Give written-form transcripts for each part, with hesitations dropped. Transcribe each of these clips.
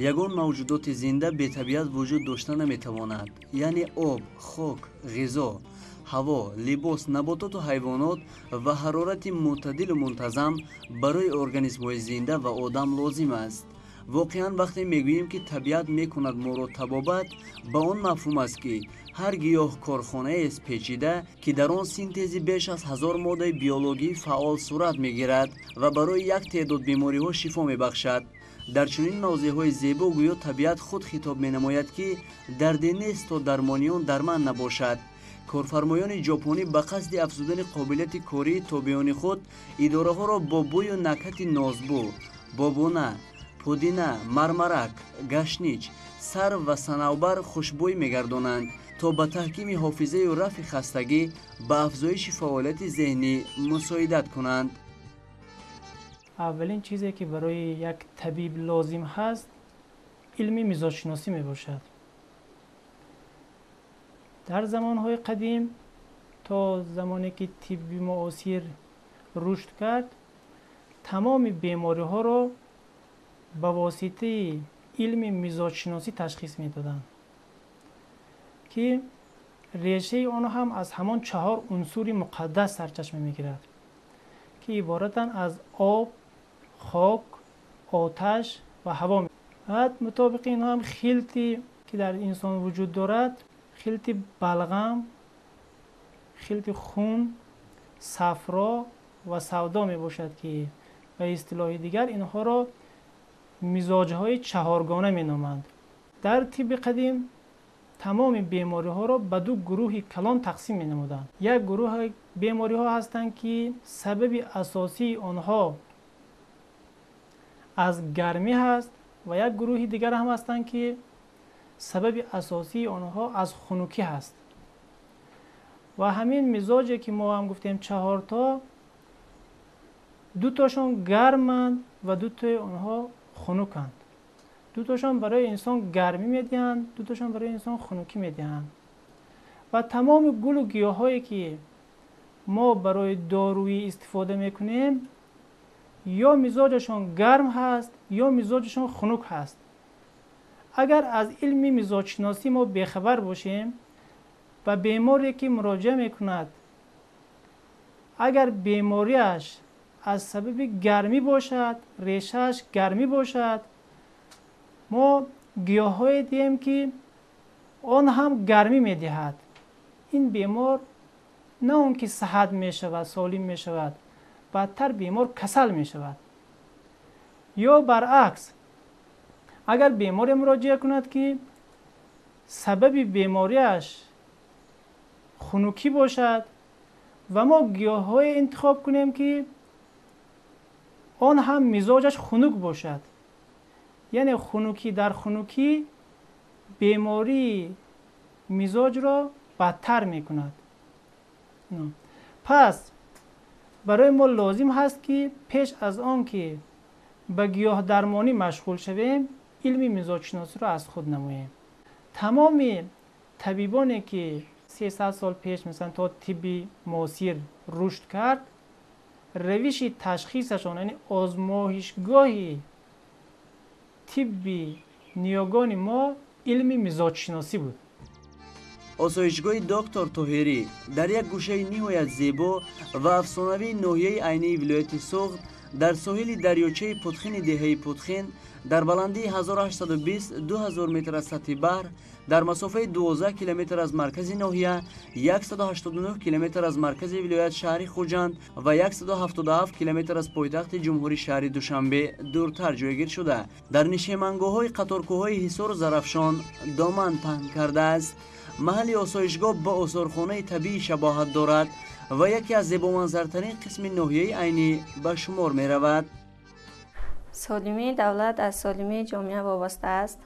Ягон мавҷудоти зинда бетабиат вуҷуд дошта наметавонад. Яъне об, хок, ғизо, ҳаво, либос, набототу ҳайвонот ва ҳарорати мӯътадилу мунтазам барои организмҳои зинда ва одам лозим аст. Воқеан, вақте мегӯем, ки табиат мекунад моро табобат, ба он мафҳум аст, ки ҳар гиёҳ корхонаест печида, ки дар он синтези беш аз 1000 моддаи биологии фаъол сурат мегирад ва барои як теъдод бемориҳо шифо мебахшад. Дар чунин мавзеъҳои зебо гӯё табиат худ хитоб менамояд, ки дарде нест, то дармони он дар ман набошад. Корфармоёни ҷопонӣ ба қасди афзудани қобилияти кории тобеони худ идораҳоро бо бӯю накҳати нозбӯ, бобуна, пудина, мармарак, гашнич, сарв ва санавбар хушбӯй мегардонанд, то ба таҳкими ҳофизаю рафъи хастагӣ, ба афзоиши фаъолияти зеҳнӣ мусоидат кунанд. Аввалин чизе, ки барои як табиб лозим ҳаст, илми мизоҷшиносӣ мебошад. Дар замонҳои қадим, то замоне ки тибби муосир рушд кард, тамоми бемориҳоро ба воситаи илми мизоҷшиносӣ ташхис медоданд, ки решаи он ҳам аз ҳамон чаҳор унсури муқаддас сарчашма мегирад, ки иборатанд аз об, хок, оташ ва ҳаво. Баъд мутобиқи инҳо ҳам хилти, ки дар инсон вуҷуд дорад, хилти балғам, хилти хун, сафро ва савдо мебошад, ки ба истилоҳи дигар инҳоро мизоҷҳои чаҳоргона меноманд. Дар тибби қадим тамоми бемориҳоро ба ду гурӯҳи калон тақсим менамуданд. Як гурӯҳи бемориҳо ҳастанд, ки сабаби асосии онҳо аз гармӣ ҳаст, ва як гурӯҳи дигар ҳам ҳастанд, ки сабаби асосии онҳо аз хунукӣ ҳаст. Ва ҳамин мизоҷе, ки мо ҳам гуфтем чаҳорто, дутошон гарманд ва дутои онҳо хунуканд. Дутошон барои инсон гармӣ медиҳанд, дутошон барои инсон хунукӣ медиҳанд. Ва тамоми гулу гиёҳҳое, ки мо барои доруӣ истифода мекунем, ё мизоҷашон гарм ҳаст, ё мизоҷашон хунук ҳаст. Агар аз илми мизоҷшиносӣ мо бехабар бошем, ба беморе, ки муроҷиа мекунад, агар бемориаш аз сабаби гармӣ бошад, решааш гармӣ бошад, мо гиёҳҳое диҳем, ки он ҳам гармӣ медиҳад, ин бемор на он ки саҳат мешавад, солим мешавад, бадтар бемор касал мешавад. Ё баръакс, агар беморе муроҷиа кунад, ки сабаби бемориаш хунукӣ бошад, ва мо гиёҳҳое интихоб кунем, ки он ҳам мизоҷаш хунук бошад, яъне хунукӣ дар хунукӣ бемории мизоҷро бадтар мекунад. Пас барои мо лозим ҳаст, ки пеш аз он ки ба гиёҳдармонӣ машғул шавем, илми мизоҷшиносиро аз худ намоем. Тамоми табибоне, ки 300 сол пеш, масалан, то тибби муосир рушд кард, равиши ташхисашон, яъне озмоишгоҳи тибби ниёгони мо илми мизоҷшиносӣ буд. Осоишгоҳи доктор Тоҳирӣ дар як гӯшаи ниҳоят зебо ва афсонавии ноҳияи Айнии вилояти Суғд, дар соҳили дарёчаи Путхини деҳаи Путхин, дар баландии 1820-2000 метр аз сатҳи баҳр, дар масофаи 12 километр аз маркази ноҳия, 189 километр аз маркази вилоят, шаҳри Хуҷанд, ва 177 километр аз пойтахти ҷумҳурӣ, шаҳри Душанбе, дуртар ҷойгир шуда, дар нишемангоҳҳои қаторкӯҳҳои Ҳисору Зарафшон доман паҳн кардааст. Маҳалли осоишгоҳ ба осорхонаи табиӣ шабоҳат дорад ва яке аз зебоманзартарин қисми ноҳияи Айнӣ ба шумор меравад. Солимии давлат аз солимии ҷомеа вобаста аст.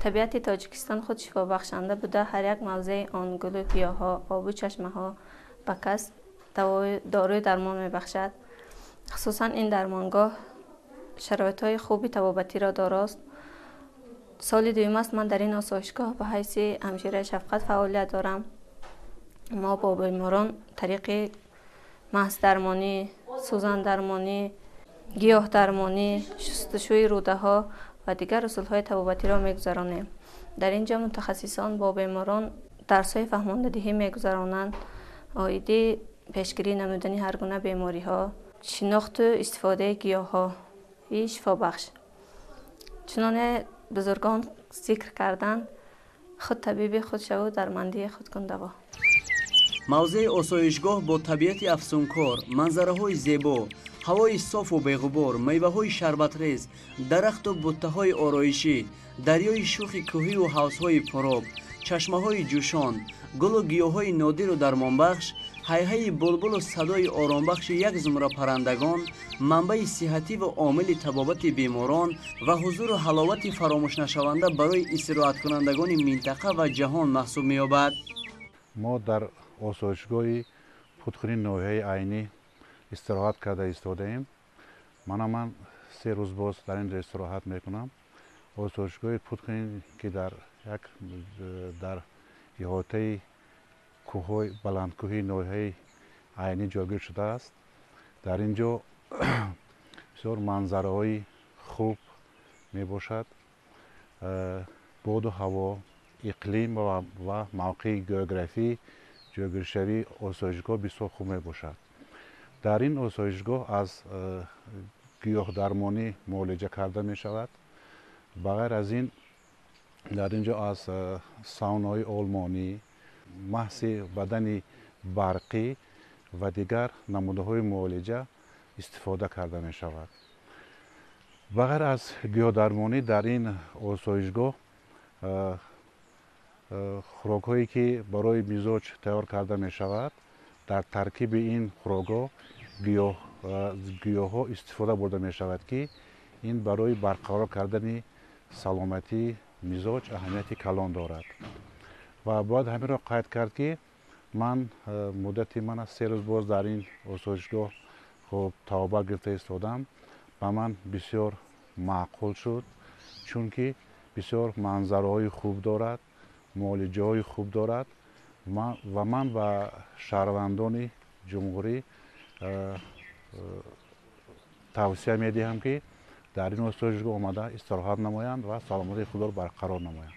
Табиати Тоҷикистон худ шифобахшанда буда, ҳар як мавзеи он, гулу гиёҳҳо, обу чашмаҳо ба кас доруи дармон мебахшад. Хусусан ин дармонгоҳ шароитҳои хуби табобатиро дорост. Соли дуюм аст, ман дар ин осоишгоҳ ба ҳайси ҳамшираи шафқат фаъолият дорам. Мо бо беморон тариқи маҳздармонӣ, сӯзандармонӣ, гиёҳдармонӣ, шустушӯи рӯдаҳо ва ва дигар усулҳои табобатиро мегузаронем. Дар ин ҷо мутахассисон бо беморон дарсҳои фаҳмондадиҳӣ мегузаронанд оиди пешгирӣ намудани ҳар гуна бемориҳо, шинохту истифодаи гиёҳҳои шифобахш. Чуноне бузургон зикр карданд, худ табиби худ шаву дармандии худ кун даво. Мавзеи осоишгоҳ бо табиати афсункор, манзараҳои зебо, ҳавои софу беғубор, меваҳои шарбатрез, дарахту буттаҳои ороишӣ, дарёи шӯхи кӯҳию ҳавзҳои пуроб, чашмаҳои ҷӯшон, гулу гиёҳҳои нодиру дармонбахш, ҳайҳайи булбулу садои оромбахши як зумра паррандагон, манбаи сиҳатӣ ва омили табобати беморон ва ҳузуру ҳаловати фаромӯшнашаванда барои истироҳаткунандагони минтақа ва ҷаҳон маҳсуб меёбад. Мо дар осоишгоҳи Пудхуни ноҳияи Айнӣ истироҳат карда истодаем. Мана ман 3 рӯз боз дар ин ҷо истироҳат мекунам. Осоишгоҳи Пудхуни, ки дар иҳотаи кӯҳҳои баландкӯҳии ноҳияи Айнӣ ҷойгир шудааст, дар ин ҷо бисёр манзараҳои хуб мебошад. Боду ҳаво, иқлим ва мавқеи географӣ ҷойгиршавии осоишгоҳ бисёр хуб мебошад. Дар ин осоишгоҳ аз гиёҳдармонӣ муолиҷа карда мешавад. Ба ғайр аз ин, дар ин ҷо аз саунаҳои олмонӣ, маҳси бадани барқӣ ва дигар намудаҳои муолиҷа истифода карда мешавад. Ба ғайр аз гиёҳдармонӣ дар ин осоишгоҳ хӯрокҳое ки барои мизоҷ тайёр карда мешавад, дар таркиби ин хӯрокҳо гиёҳҳо истифода бурда мешавад, ки ин барои барқарор кардани саломатии мизоҷ аҳамияти калон дорад. Ва бояд ҳаминро қайд кард, ки ман муддати ман 3 рӯз боз дар ин осоишгоҳ хуб табобат гирифта истодам. Ба ман бисёр маъқул шуд, чунки бисёр манзараҳои хуб дорад, муолиҷаҳои хуб дорад ва ман ба шаҳрвандони ҷумҳурӣ тавсия медиҳам, ки дар ин осоишгоҳ омада истироҳат намоянд ва саломатии худро барқарор намоянд.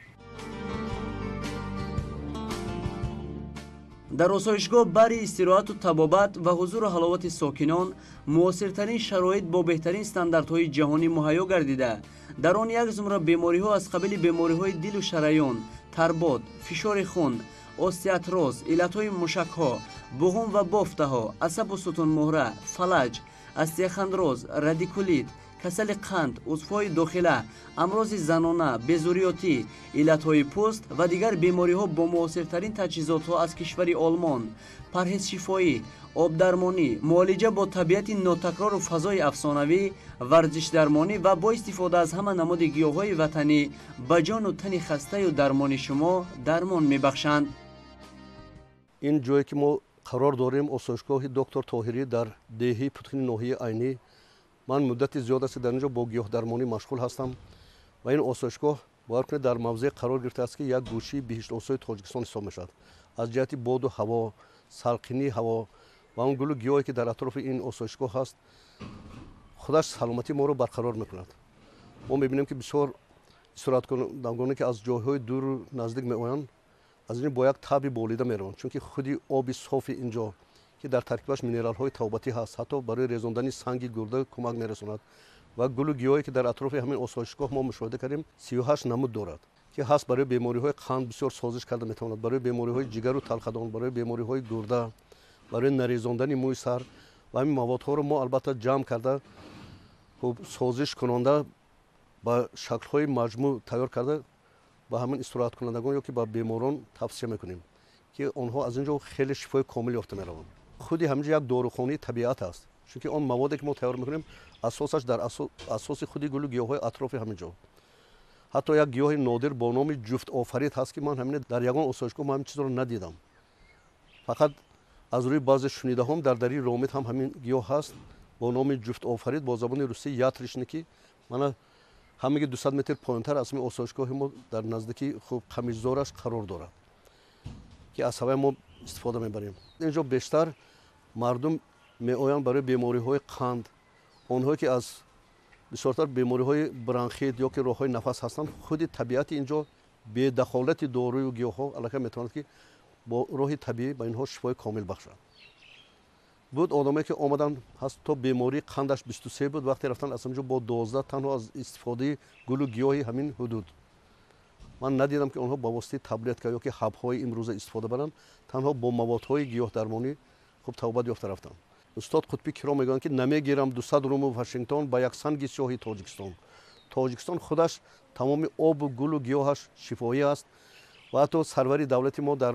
Дар осоишгоҳ бари истироҳату табобат ва ҳузуру ҳаловати сокинон муосиртарин шароит бо беҳтарин стандартҳои ҷаҳонӣ муҳайё гардида, дар он як зумра бемориҳо аз қабили бемориҳои дилу шараён, тарбод, фишори хун, остеартроз, иллатҳои мушакҳо, буғум ва бофтаҳо, асабу сутунмуҳра, фалаҷ, остеохондроз, радикулит, касали қанд, узвҳои дохила, амрози занона, безурётӣ, иллатҳои пӯст ва дигар бемориҳо бо муосиртарин таҷҳизотҳо аз кишвари Олмон, парҳезшифоӣ, обдармонӣ, муолиҷа бо табиати нотакрору фазои афсонавӣ, варзишдармонӣ ва бо истифода аз ҳама намуди гиёҳҳои ватанӣ ба ҷону тани хастаю дармони шумо дармон мебахшанд. Ин ҷое ки мо қарор дорем, осоишгоҳи доктор Тоҳирӣ дар деҳаи Пудхуни ноҳияи Айнӣ. Ман муддати зиёд аст, ки дар ин ҷо бо гиёҳдармонӣ машғул ҳастам ва ин осоишгоҳ, бовар кунед, дар мавзеъ қарор гирифтааст, ки як гӯшии биҳиштосои Тоҷикистон ҳисоб мешавад. Аз ҷиҳати боду ҳаво, салқинии ҳаво ва он гулу гиёҳе ки дар атрофи ин осоишгоҳ ҳаст, худаш саломатии моро барқарор мекунад. Мо мебинем, ки бисёр истироҳаткунандагоне, ки аз ҷойҳои дуру наздик меоянд, аз ин бо як таби болида мераванд, чунки худи оби софи ин ҷо, ки дар таркибаш минералҳои табобатӣ ҳаст, ҳатто барои резондани санги гурда кӯмак мерасонад. Ва гулу гиёҳе ки дар атрофи ҳамин осоишгоҳ мо мушоҳида кардем, 38 намуд дорад, ки ҳаст барои бемориҳои қанд бисёр созиш карда метавонад, барои бемориҳои ҷигару талхадон, барои бемориҳои гурда, барои нарезондани мӯи сар. Ва ҳамин маводҳоро мо албатта ҷамъ карда, хуб созиш кунонда, ба шаклҳои маҷмӯъ тайёр карда, ба ҳамин истироҳаткунандагон ё ки ба беморон тавсия мекунем, ки онҳо аз ин ҷо хеле шифои комил ёфта мераванд. Худи ҳамин ҷо як дорухонаи табиат аст, чунки он маводе ки мо тайёр мекунем, асосаш дар асоси худи гулу гиёҳҳои атрофи ҳамин ҷо. Ҳатто як гиёҳи нодир бо номи ҷуфтофарид ҳаст, ки ман ҳамин дар ягон осоишгоҳ ман ҳамин чизро надидам. Фақат аз рӯи баъзе шунидаҳом дар дари Ромит ҳам ҳамин гиёҳ ҳаст бо номи ҷуфтофарид, бо забони русӣ ятришники. Мана ҳамаги 200 метр поёнтар аз ҳамин осоишгоҳи мо дар наздикии хуб қамишзораш қарор дорад, ки аз ҳаваи мо истифода мебарем. Инҷо бештар мардум меоянд барои бемориҳои қанд, онҳое ки аз Бисёртар бемориҳои бронхит ё ки роҳҳои нафас ҳастанд, худи табиати инҷо бедахолати дорую гиёҳҳо аллакай метавонад, ки бо роҳи табиӣ ба инҳо шифои комил бахшад. Буд одамое, ки омаданд, ҳаст то бемории қандаш 23 буд, вақте рафтанд аз ҳамҷо бо 12, танҳо аз истифодаи гулу гиёҳи ҳамин ҳудуд. Ман надидам, ки онҳо ба воситаи таблетка ё ки ҳабҳои имрӯза истифода баранд, танҳо бо маводҳои гиёҳдармонӣ хуб табобат ёфта рафтанд. Устод Қутбӣ киро мегӯянд, ки намегирам 200 руму Вашингтон ба як санги сиёҳи Тоҷикистон. Тоҷикистон худаш тамоми обу гулу гиёҳаш шифоӣ аст ва ҳатто сарвари давлати мо дар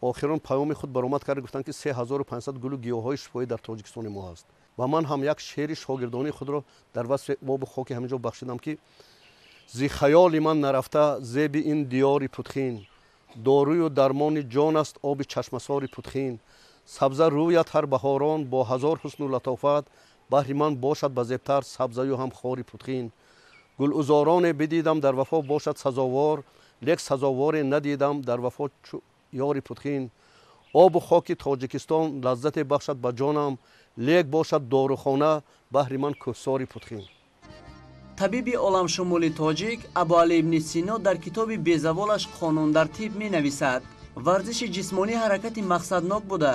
охирон паёми худ баромад карда гуфтанд, ки 3500 гулу гиёҳҳои шифоӣ дар Тоҷикистони мо ҳаст. Ва ман ҳам як шеъри шогирдонии худро дар васфи обу хоки ҳамин ҷо бахшидам, ки зи хаёли ман нарафта зеби ин диёри Путхин, дорую дармони ҷон аст оби чашмасори Путхин, сабза рӯяд ҳар баҳорон бо ҳазор ҳусну латофат, баҳри ман бошад ба зебтар сабзаю ҳам хори Путхин, гулузороне бидидам дар вафо бошад сазовор, лек сазоворе надидам дар вафо чу ёри Путхин, обу хоки Тоҷикистон лаззате бахшад ба ҷонам, лек бошад дорухона баҳри ман кӯҳсори Путхин. Табиби оламшумули тоҷик Абуалӣ ибни Сино дар китоби безаволаш «Қонун дар тиб» менависад: варзиши ҷисмонӣ ҳаракати мақсаднок буда,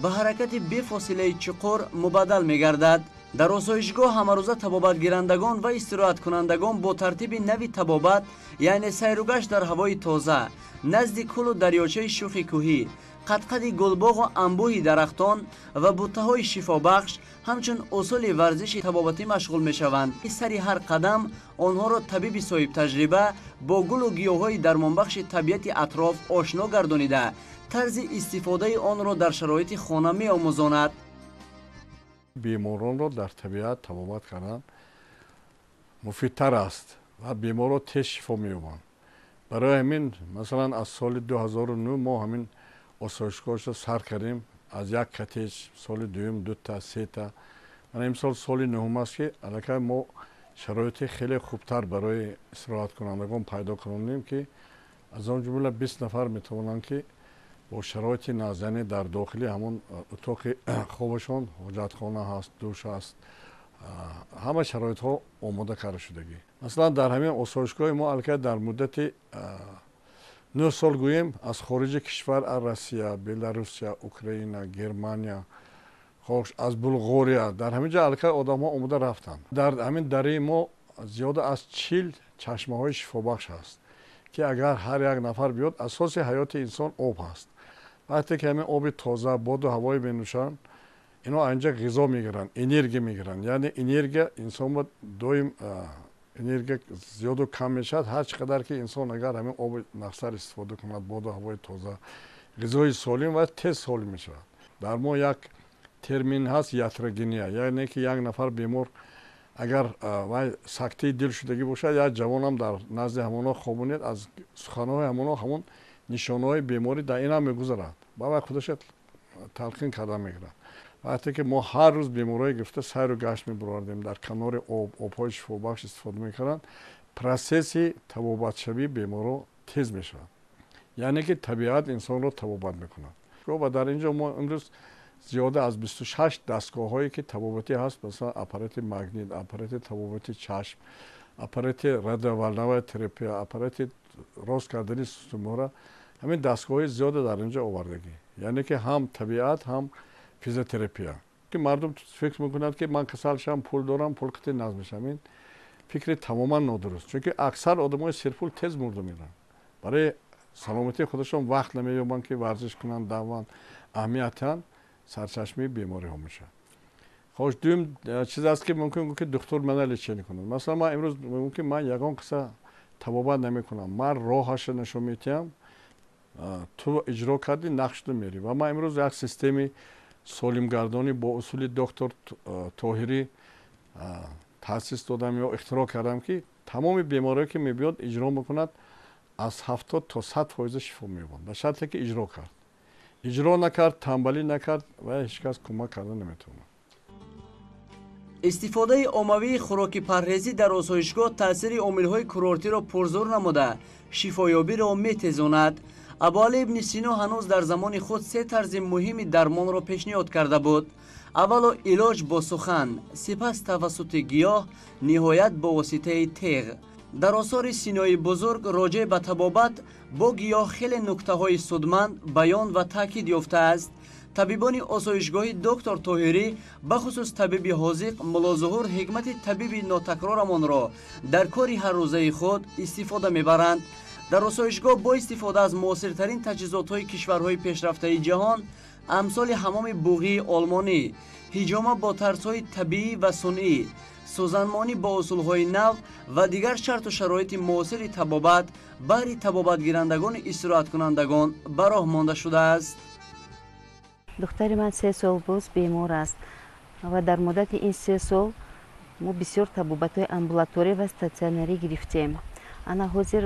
ба ҳаракати бефосилаи чуқур мубаддал мегардад. Дар осоишгоҳ ҳамарӯза табобатгирандагон ва истироҳаткунандагон бо тартиби нави табобат, яъне сайругашт дар ҳавои тоза, назди кӯлу дарёчаи шӯхи кӯҳӣ, қадқади гулбоғу анбӯҳи дарахтон ва буттаҳои шифобахш, ҳамчун усули варзиши табобатӣ машғул мешаванд. Сари ҳар қадам онҳоро табиби соҳибтаҷриба бо гулу гиёҳҳои дармонбахши табиати атроф ошно гардонида, тарзи истифодаи онро дар шароити хона меомӯзонад. Беморонро дар табиат табобат кардан муфидтар аст ва беморро тез шифо меёбанд. Барои ҳамин, масалан, аз соли 2009 мо ҳамин осоишгоҳашро сар кардем аз як коттедж, соли дуюм дута, сета. Мана имсол соли нуҳум аст, ки аллакай мо шароити хеле хубтар барои истироҳаткунандагон пайдо кунонем, ки аз он ҷумла 20 нафар метавонанд, ки бо шароити нағз, яъне дар дохили ҳамон утоқи хобашон ҳоҷатхона ҳаст, душ ҳаст, ҳама шароитҳо омода карда шудагӣ. Масалан, дар ҳамин осоишгоҳи мо аллакай дар муддати 9 сол гӯем аз хориҷи кишвар, аз Россия, Беларусия, Украина, Германия, хош аз Булғория, дар ҳамин ҷо аллакай одамҳо омода рафтанд. Дар ҳамин дараи мо зиёда аз 40 чашмаҳои шифобахш ҳаст, ки агар ҳар як нафар биёд, асоси ҳаёти инсон об ҳаст. Вақте ки ҳамин оби тоза, боду ҳавое менӯшанд, ино анҷа ғизо мегиранд, энергия мегиранд. Яъне энергия инсон ба доим энергия зиёду кам мешавад. Ҳар чӣ қадар ки инсон агар ҳамин оби нақсар истифода кунад, боду ҳавои тоза, ғизои солим, ва тез солим мешавад. Дар мо як термин ҳаст, ятрогения, яъне ки як нафар бемор агар вай сактаи дил шудагӣ бошад, як ҷавонам дар назди ҳамонҳо хобонед, аз суханҳои ҳамонҳо ҳамон нишонаҳои беморӣ дар инам мегузарад, ба вай худаша талқин карда мегирад. Вақте ки мо ҳар рӯз беморҳое гирифта сайру гашт мебаровардем, дар канори об, обҳои шифобахш истифода мекарданд, процесси табобатшавии беморҳо тез мешавад. Яъне ки табиат инсонро табобат мекунад. Ва дар ин ҷо мо имрӯз зиёда аз 26 дастгоҳҳое, ки табобатӣ ҳаст, масалан, аппарати магнит, аппарати табобати чашм, аппарати радиоволновая терапия, аппарати рост кардани сутунмӯҳра, ҳамин дастгоҳҳои зиёда дар ин ҷо овардагӣ. Яъне ки ҳам табиат, ҳам физиотерапия. Ки мардум фикр мекунад, ки ман касал шавам, пул дорам, пул қити нағз мешавам, ин фикри тамоман нодуруст, чунки аксар одамои серпул тез мурда мераванд, барои саломатии худашон вақт намеёбанд, ки варзиш кунанд, даванд, аҳамиятан сарчашмаи бемориҳо мешавад. Хош, дуюм чиз аст, ки мумкин гӯ, ки духтур мана лечение кунад. Масалан, ман имрӯз мегӯям, ки ман ягон қисса табобат намекунам, ман роҳаша нишон медиҳам, ту иҷро кардӣ, нақшду мерӣ. Ва ман имрӯз як системи солимгардонӣ бо усули доктор Тоҳирӣ таъсис додам ё ихтироъ кардам, ки тамоми бемориҳое, ки мебиёд, иҷро мекунад, аз 70 то 100% шифо меёбад, ба шарте ки иҷро кард. Иҷро накард, тамбалӣ накард, ва ҳеҷ кас кӯмак карда наметавонад. Истифодаи оммавии хӯроки парҳезӣ дар осоишгоҳ таъсири омилҳои курортиро пурзур намуда, шифоёбиро метезонад. Абуалӣ ибни Сино ҳанӯз дар замони худ се тарзи муҳими дармонро пешниҳод карда буд. Аввало илоҷ бо сухан, сипас тавассути гиёҳ, ниҳоят бо воситаи теғ. Дар осори Синои бузург роҷеъ ба табобат бо гиёҳ хеле нуктаҳои судманд баён ва таъкид ёфтааст. Табибони осоишгоҳи доктор Тоҳирӣ, бахусус табиби ҳозиқ Муллозуҳур, ҳикмати табиби нотакрорамонро дар кори ҳаррӯзаи худ истифода мебаранд. Дар осоишгоҳ бо истифода аз муосиртарин таҷҳизотҳои кишварҳои пешрафтаи ҷаҳон, амсоли ҳамоми буғии олмонӣ, ҳиҷома бо тарзҳои табиӣ ва сунъӣ, сӯзанмонӣ бо усулҳои нав ва дигар шарту шароити муосири табобат баҳри табобатгирандагони истироҳаткунандагон ба роҳ монда шудааст. Духтари ман 3 сол боз бемор аст ва дар муддати ин 3 сол мо бисёр табобатҳои амбулаторӣ ва статсионарӣ гирифтем. Ана ҳозир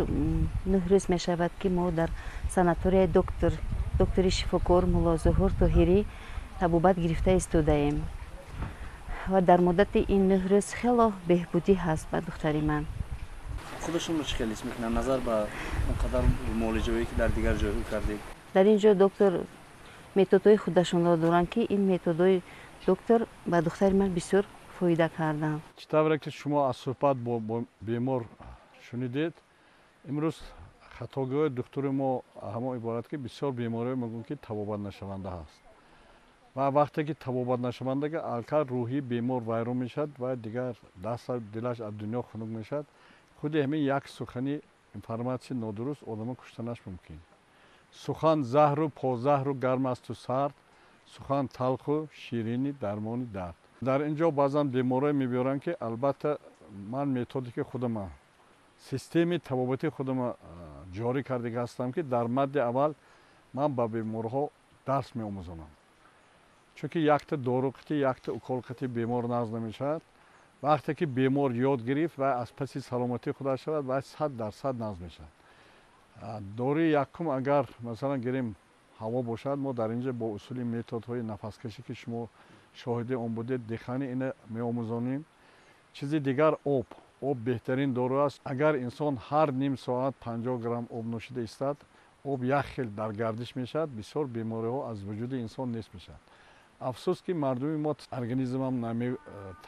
9 рӯз мешавад, ки мо дар санаторияи доктори шифокор Муллозуҳур Тоҳирӣ табобат гирифта истодаем ва дар муддати ин 9 рӯз хело беҳбудӣ ҳаст ба духтари ман. Худашонро чӣ хел ҳис мекунанд назар ба он қадар муолиҷаҳое, ки дар дигар ҷойҳо кардед? Дар ин ҷо доктор методҳои худашонро доранд, ки ин методҳои доктор ба духтари ман бисёр фоида карданд. Чӣ тавре ки шумо аз суҳбат бо бемор шунидед, имрӯз хатогиҳои духтури мо ҳамон иборат, ки бисёр бемориҳо мегӯянд, ки табобатнашаванда ҳаст, ва вақте ки табобат нашаванда, алкал рӯҳии бемор вайрон мешавад ва дигар даст дилаш аз дунё хунук мешавад. Худи ҳамин як сухани информатсияи нодуруст одамо куштанаш мумкин. Сухан заҳру позаҳру гарм асту сард, сухан талху ширини дармони дард. Дар ин ҷо баъзан беморое мебиёранд, ки албатта ман методики худама, системаи табобати худама ҷорӣ кардага ҳастам, ки дар мадди аввал ман ба беморҳо дарс меомӯзонам, чунки якта дору қити, якта укол қити бемор нағз намешавад. Вақте ки бемор ёд гирифт ва аз паси саломатии худаш шавад, вай 100% нағз мешавад. Доруи якум агар масалан гирем ҳаво бошад, мо дар ин ҷо бо усули методҳои нафаскашӣ, ки шумо шоҳиди он будед, дихани ина меомӯзонем. Чизи дигар об. Об беҳтарин дору аст. Агар инсон ҳар ним соат 50 грамм об нӯшида истад, об як хел дар гардиш мешавад, бисёр бемориҳо аз вуҷуди инсон нест мешавад. Афсӯс, ки мардуми мо организмам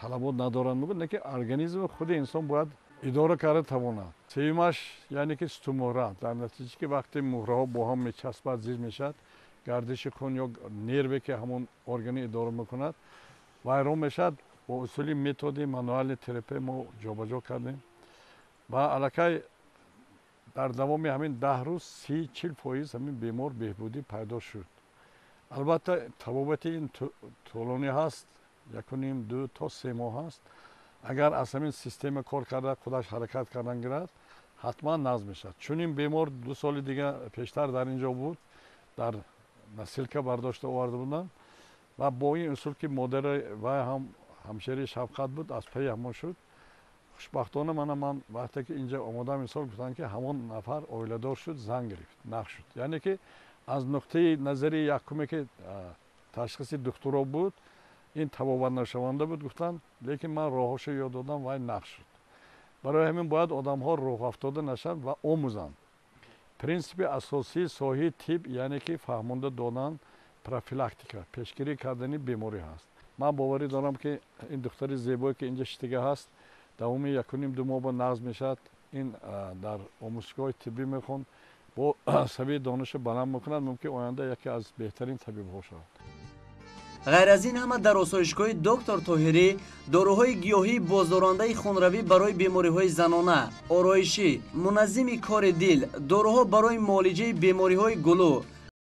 талабот надоранд, мегӯяд, не ки организми худи инсон бояд идора карда тавонад. Сеюмаш, яъне ки сутунмуҳра. Дар натиҷа ки вақте муҳраҳо бо ҳам мечаспад, зир мешавад, гардиши хун ё нерве, ки ҳамон органи идора мекунад, вайрон мешавад. Бо усули методи мануальный терапия мо ҷобаҷо кардем ва аллакай дар давоми ҳамин 10 рӯз 30-40% ҳамин бемор беҳбудӣ пайдо шуд. Албатта, табобати ин тӯлонӣ ҳаст, 1.5, 2 то 3 моҳ ҳаст. Агар аз ҳамин система кор карда, худаш ҳаракат кардан гирад, ҳатман нағз мешавад. Чунин бемор 2 соли дига пештар дар ин ҷо буд, дар носилка бардошта оварда буданд ва бо ин усул, ки модари вай ҳам ҳамшерии шафқат буд, аз пайи ҳамон шуд. Хушбахтона мана ман вақте ки инҷа омодам, мисол гуфтанд, ки ҳамон нафар оиладор шуд, зан гирифт, нағз шуд. Яъне ки аз нуқтаи назари якуме, ки ташхиси духтуро буд, ин табобатнашаванда буд гуфтанд, лекин ман роҳҳошо ёд додам, вай нағз шуд. Барои ҳамин бояд одамҳо рӯҳафтода нашаванд ва омӯзанд. Принсипи асосии соҳаи тиб, яъне ки фаҳмонда додан, профилактика, пешгирӣ кардани беморӣ ҳаст. Ман боварӣ дорам, ки ин духтари зебое, ки инҷа шиштага ҳаст, давоми 1.5-2 моҳ ба нағз мешавад. Ин дар омӯзишгоҳи тиббӣ мехонд, бо савияи дониша баланд мекунад, мумкин оянда яке аз беҳтарин табибҳо шавад. Ғайр аз ин ҳама, дар осоишгоҳи доктор Тоҳирӣ доруҳои гиёҳии боздорандаи хунравӣ барои бемориҳои занона, ороишӣ, муназзими кори дил, доруҳо барои муолиҷаи бемориҳои гулӯ,